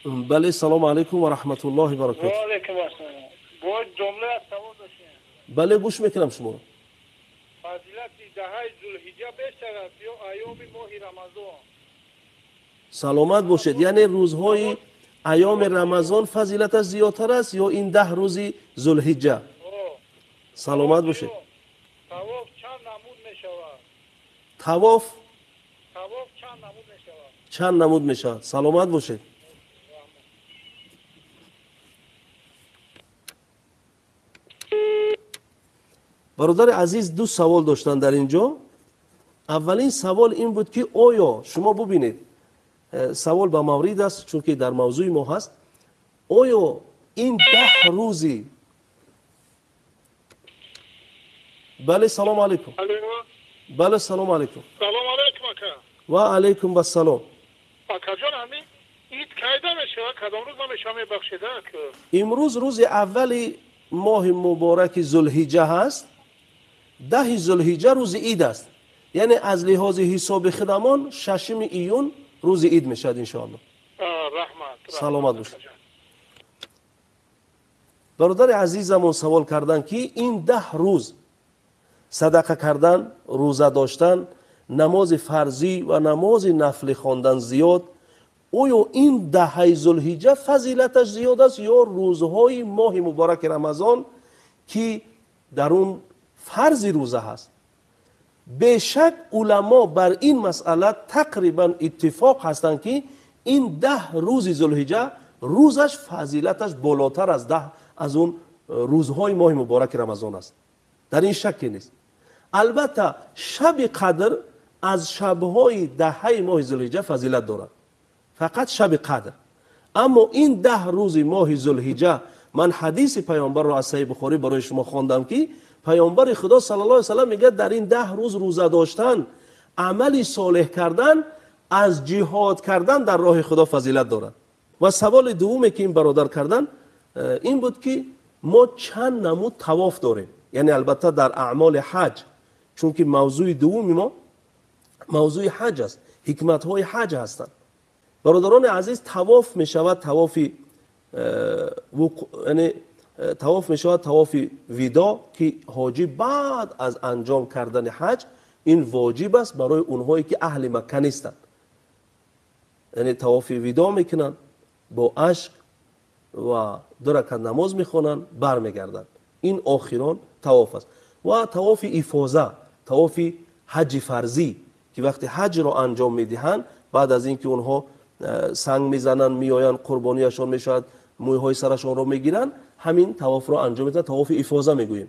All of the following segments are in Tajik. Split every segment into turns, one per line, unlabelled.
Бале, салому алайкум ва раҳматуллоҳи баракотуҳ.
Ва алайкум ассалом. Бояд ҷумла аз савол доштем.
Бале, гӯш мекунам шуморо.
Фазилати даҳаи Зулҳиҷҷа бештар аст ё айёми моҳи Рамазон?
Саломат бошед. Яъне рӯзҳои айёми Рамазон фазилаташ зиёдтар аст ё ин 10 рӯзи Зулҳиҷҷа? Саломат бошед.
Тавоф чанд намуд мешавад?
Тавоф?
Тавоф чанд намуд мешавад?
Чанд намуд мешавад? Саломат бошед. Бародари азиз, ду савол доштанд дар инҷо. Аввалин савол ин буд ки оё шумо бубинед, савол ба маврид аст, чунки дар мавзӯи мо ҳаст. Оё ин 10 рӯзи Бале, салому алайкум. Бале, салому алайкум.
Салому алайкум, ака.
Ва алайкум вассалом.
Акаҷон, ҳамин ид кайда мешавад? Кадом рӯз мешавад, мебахшед, ака?
Имрӯз рӯзи аввали моҳи мубораки Зулҳиҷҷа ҳаст. 10 Зулҳиҷҷа рӯзи ид аст. Яъне аз лиҳози ҳисоби худамон 6 июн рӯзи ид мешавад, иншоаллоҳ.
Раҳмат.
Саломат бошед. Бародари азизамон савол карданд ки ин 10 рӯз садақа кардан, рӯза доштан, намози фарзӣ ва намози нафлӣ хондан зиёд, оё ин даҳаи Зулҳиҷҷа фазилаташ зиёд аст ё рӯзҳои моҳи мубораки Рамазон ки дар он фарзи рӯза ҳаст? Бешак уламо бар ин масъала тақрибан иттифоқ ҳастанд ки ин 10 рӯзи Зулҳиҷҷа рӯзаш фазилаташ болотар аз 10 аз он рӯзҳои моҳи мубораки Рамазон аст. Дар ин шакке нест. Албатта шаби қадр аз шабҳои даҳаи моҳи Зулҳиҷҷа фазилат дорад, фақат шаби қадр. Аммо ин 10 рӯзи моҳи Зулҳиҷҷа, ман ҳадиси паёмбарро аз Саҳиҳи Бухорӣ барои шумо хондам ки паёмбари Худо саллаллоҳу алайҳи васаллам мегӯяд дар ин 10 рӯз рӯза доштан, амали солеҳ кардан аз ҷиҳод кардан дар роҳи Худо фазилат дорад. Ва саволи дуввуме ки ин бародар кардан ин буд ки мо чанд намуд тавоф дорем, яъне албатта дар аъмоли ҳаҷ, чунки мавзӯи дуввуми мо мавзӯи ҳаҷ аст, ҳикматҳои ҳаҷ ҳастанд. Бародарони азиз, тавоф мешавад тавофи, яъне тавоф мешавад тавофи видо ки ҳоҷӣ баъд аз анҷом кардани ҳаҷ ин воҷиб аст барои онҳое ки аҳли Макка нестанд. Яъне тавофи видо мекунанд бо ашк ва 2 ракат намоз мехонанд, бармегарданд. Ин охирон тавоф аст. Ва тавофи ифоза, тавофи ҳаҷи фарзӣ ки вақте ҳаҷро анҷом медиҳанд, баъд аз инки онҳо санг мезананд, меоянд, қурбонияшон мешавад, мӯйҳои сарашонро мегиранд, ҳамин тавофро анҷом медиҳанд, тавофи ифоза мегӯем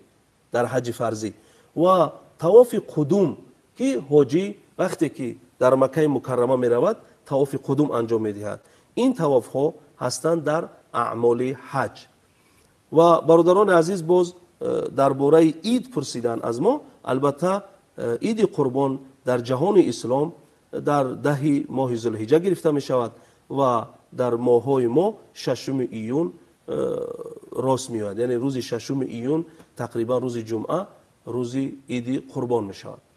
дар ҳаҷи фарзӣ. Ва тавофи қудум ки ҳоҷӣ вақте ки дар Маккаи Мукаррама меравад, тавофи қудум анҷом медиҳад. Ин тавофҳо ҳастанд дар аъмоли ҳаҷ. Ва бародарони азиз, боз дар бораи ид пурсидан аз мо, албатта иди қурбон дар ҷаҳони ислом дар 10 моҳи Зулҳиҷҷа гирифта мешавад ва дар моҳҳои мо 6 июн рост меояд, яъне рӯзи 6 июн тақрибан рӯзи ҷумъа, рӯзи иди қурбон мешавад.